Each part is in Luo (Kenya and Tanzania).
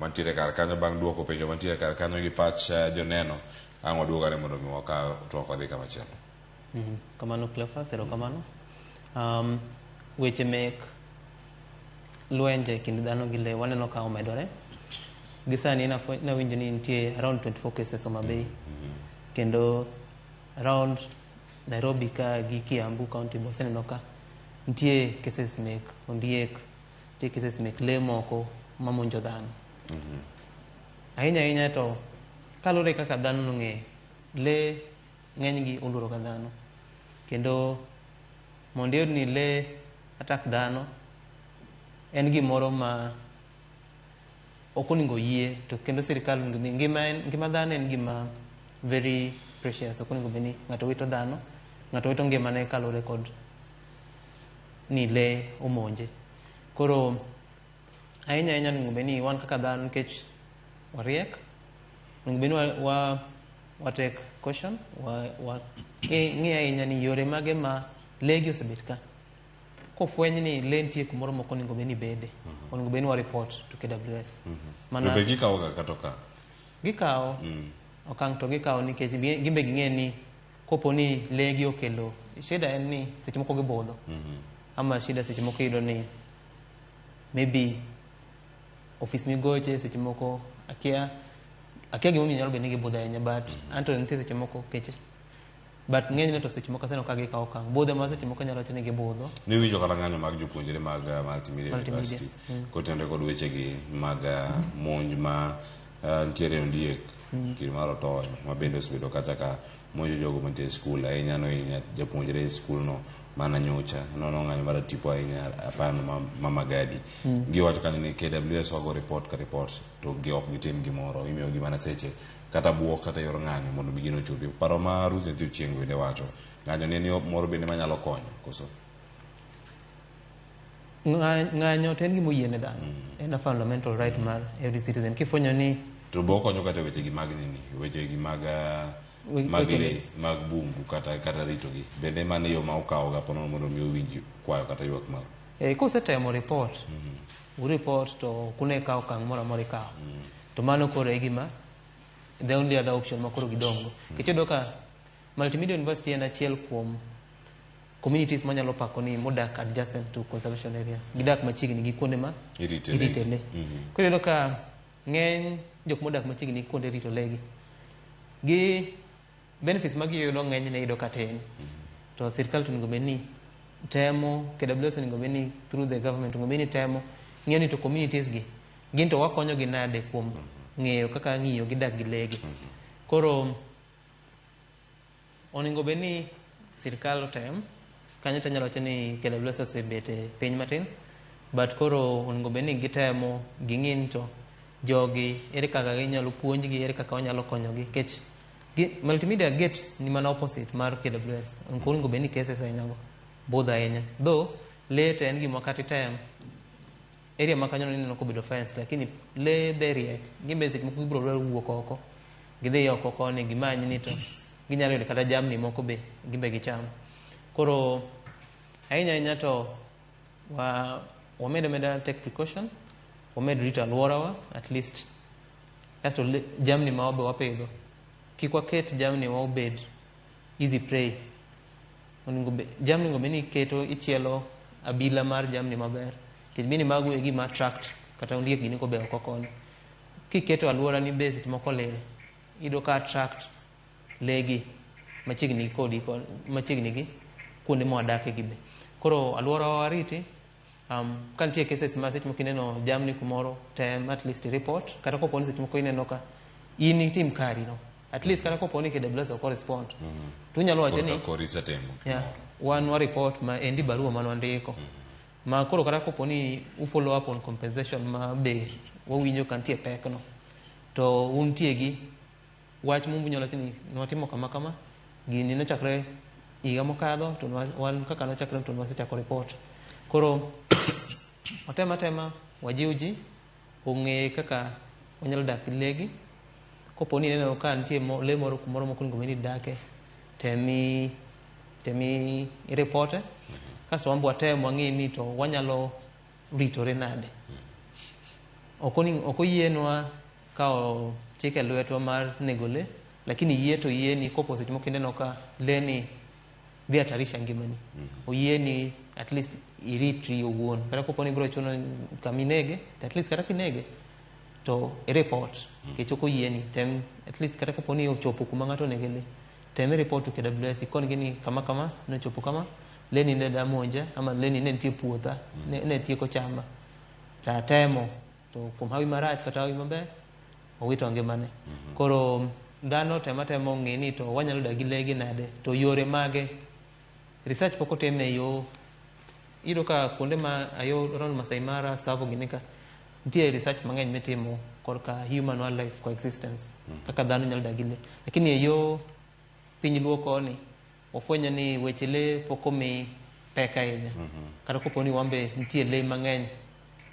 Mantiere kar kanyo bang' duoko penjo mantiere kar kanyo gi pach joneno, ang' waduog ane mondo mi wakaw twak wadhi kamachielo. Kamano Cleophas, erokamano. Weche mek lwenje e kind dhano gi lee waneno ka omedore. Gi sani nawinjo ni nitie around 24 cases Homa Bay. Kendo around Nairobi ka gi Kiambu county be waseneno ka nitie cases mek ondiek, nitie cases mek lee moko mamonjo dhano. Ahinya ahinya to kaluwore kaka dhano nong'eyo, lee ng'enygi oluoro ga dhano. Kendo mondo iyud ni lee attack dhano en gimoro ma ok onego yie to kendo sirikal onego bed ngima en ngima dhano en gima very precious ok onego bed ni ng'ato wito dhano ng'ato wito ngimane kaluwore kod ni lee omonje. Koro ahinya ahinya onego bed ni wan kaka dhano nikech wariek onego bed ni wa take caution wa ng'i ahinya ni yore mage ma lee gi osebet ka kofweny ni lee nitie kumoro mok onego bed ni bede onego bed ni wa report to KWS. Mana To be gikawo ga kata okang'? Gikawo okang' to gikawo nikech gin be ging'e ni kopo ni lee gi okelo shida en ni seche moko gibudho ama shida seche moko iyudo ni maybe ofis migoche seche moko akia gimomiyo nyalo bedo ni gibudho ahinya but anto nitie seche moko kech but ng'enyne to seche moko aseneno ka gikawo okang' budho ma seche moko anyalo wacho ni gibudho. Niwinjo kata ng'anyo mag jopuonjre mag Multimedia Multimedia. University kotenore kod wechegi mag monj ma nitiere ondiek kir mar otoyo ma bende osebedo kacha ka monjo jogo mantie e skul ahinya nohinya japuonjre e skulno mana nyocha nono ng'anyo mar tipo ahinya apano ma Magadi. Giwacho kanyo ni KWS wago report ka report to gi ok gitim gimoro imiyogi mana seche kata buok kata yor ng'anyo mondo mi gino ochopi. Paro ma Ruth Nyathi Ochieng' bende wacho ng'anyo ni en yo moro bende manyalo konyo koso? Ng'anyo to en gima oyie ne dhano. En a fundamental right mar every citizen. Kifwenyo ni To be okonyo kata wechegi mag nini wechegi mag mag lee mag bungu kata ritogi bende mano e yo ma ukawo ga ponono mondo mi uwinj kwayo kata ywak maru? Kusetemo report u report to ok une ka okang' moro amora ikawo. To mano koro e gima the only other option ma koro gidong' go. Nikech iyudo ka Multimedia University en achiel kuom communities manyalo pako ni modak adjacent to conservation areas. Gidak machiegni gi kuonde ma Irite lee. Irite lee. Koro iyudo ka ng'eny jok modak machiegni gi kuonde rito lee gi gi benefits ma giyudo ng'enyne iyudo ka tin. To sirkal to onego bed ni temo, KWS onego bed ni through the government onego bed ni temo ng'iyo ni to communities gi gin to wakonyo gi nade kuom ng'eyo kaka ng'iyo gi dak gi lee gi. Koro onego bed ni sirkal otem kanyo to anyalo wacho ni KWS osebet e piny matin but koro onego bed ni gitemo ging'i ni to jogi ere kaka ginyalo puonjgi ere kaka wanyalo konyogi nikech Multimedia gate ni mana opposite mar KWS ok onego bed ni cases ahinya go budho ahinya though lee to en gima kata item area ma kanyo ineno kobedo fence lakini lee be riek gin be seche moko gibiro dwaro wuok oko gidhi oko koni gimany ni to ginyalo yudo kata jamni moko be gin be gicham. Koro ahinya ahinya to wa wamed ameda take precaution wamed rito alworawa at least kasto jamni ma wabe wapidho kik waket jamni wa obed easy prey. Onego be, jamni onego bed ni iketo ichielo abila mar jamni maber nikech bende mago e gima attract kata ondiek gini kobe oko koni. Kiketo alwora ni be seche moko lil iyudo ka attract lee gi machiegni gi kodi machiegni gi kuonde ma wadake gi be. Koro alwora wa wariti ka nitie cases ma seche moko ineno jamni kumoro tem at least report kata kopo ni seche moko ineno ka in itim kari no at least kata kopo ni KWS ok respond to unyalo wacho ni Koro isetemo yeah, wan wa report ma endi barua mane wandiko ma koro kata kopo ni u follow up on compensation ma be wawinjo ka nitie pek no to untie gi wach munyalo wacho ni nwatimo kama kama gini nochakre higa mokadho to wan kaka nochakre to nwasechako report. Koro watem atema wajiw ji ong'e kaka wanyalo dak gi lee gi. Kopo ni ineno ka nitie lee moro kumoro mok onego bed ni dake, temi i-repote. Kasto wan be watem wang'i ni to wanyalo ritore nade. Ok oyienwa kawo chik e lwetwa mar nego le, lakini yie to yieni kopo seche moko ineno ka le ni dhi hatarisha ngimani, oyieni at least iritri owuon. Kata kopo ni biro chuno kaminege, to at least kata kinege to i-report, nikech ok oyieni. Tem at least kata kopo ni ochopo kuma ng'ato onege le, tem i-report to KWS, ikongi ni kama kama nochopo kama, le ni ne da monja ama le ni ne nitie puotha, ne tieko chamba, to atemo, to kuom hawi marach kata hawi maber owito ngimane. Koro dhano tema temo ng'e ni to wanyalo dak gi lee gi nade, to yore mage research pok otim e yo. Iyudo ka kuonde ma ayo around Masai Mara, Tsavo gini ka nitie research mang'eny mitimo korka human wildlife coexistence, kaka dhano nyalo dak gi lee, lakini e yo piny luo koni wafwenyo ni weche lee pok omi pek ahinya, kata kopo ni wan be nitie lee mang'eny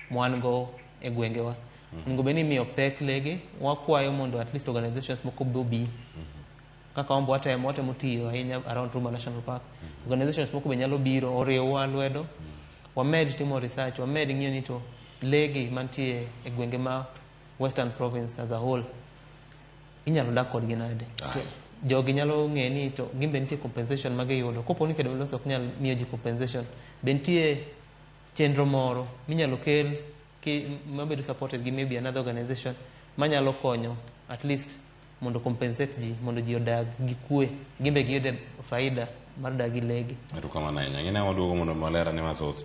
mwan go e gwengewa. Onego bed ni imiyo pek legi. Wakwayo mondo at least organizations moko be obi kaka wan be watemo tiyo ahinya around Ruma National Park. Organizations moko be nyalo biro oriwwa lwedo, wamed timo research, wamed ng'iyo ni to lee gi mantie e gwenge ma Western Province as a whole inyalo dak kodgi nade. To jogi nyalo ng'e ni to gin be nitie compensation ma giyudo. Kopo ni KWS ok nyal miyo ji compensation, be nitie chenro moro minyalo kel ki mabedo supported gi maybe another organization manyalo konyo at least mondo compensate ji, mondo ji odag gi kwe, gin be giyude faida mar dak gi lee gi. Erokamano ahinya. Ng'ina waduogo mondo maler ane mathoth.